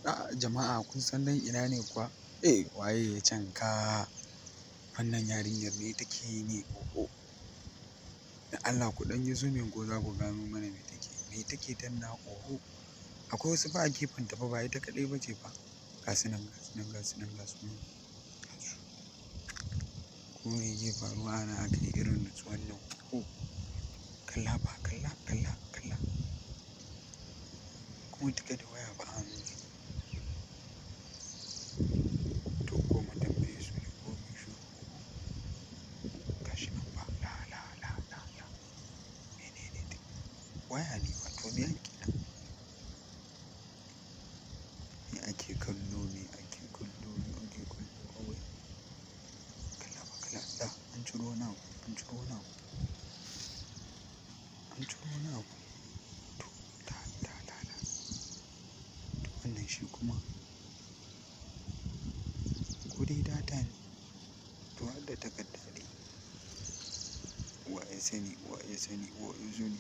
A jama'a kun san nan ina ne kuwa? Eh waye ya canka? Wannan yarinyar me take yi ne? Oho. Dan Allah ku ɗan yi zoomin ko za ku gano mana me take, me take dannawa? Oho. Akwai wasu fa a gefenta fa ba ita kaɗai ba ce fa. Ga su nan, ga su nan, ga su nan, ga su nan. Ga su. Ko me yake faruwa anan aka yi irin nutsuwan nan? Oho. Kalla fa kalla, kalla, kalla. Kuma duka da waya fa a hannunsu. To ko mu tambaye su ne ko muyi shiru? Oho. Gashi nan fa la, la, la, la, la. Mene ne duk? Waya ne fa to me ake nan? Me ake kallo? Me ake kallo? Me ake kallo a waya? Kalla fa kalla. La an ciro wani abu, an ciro wani abu. An ciro wani abu. To la, la, la, la. To wannan shi kuma. Ko dai data ne? To har da takarda dai. Wa ya sani? Wa ya sani? Wa ya sani?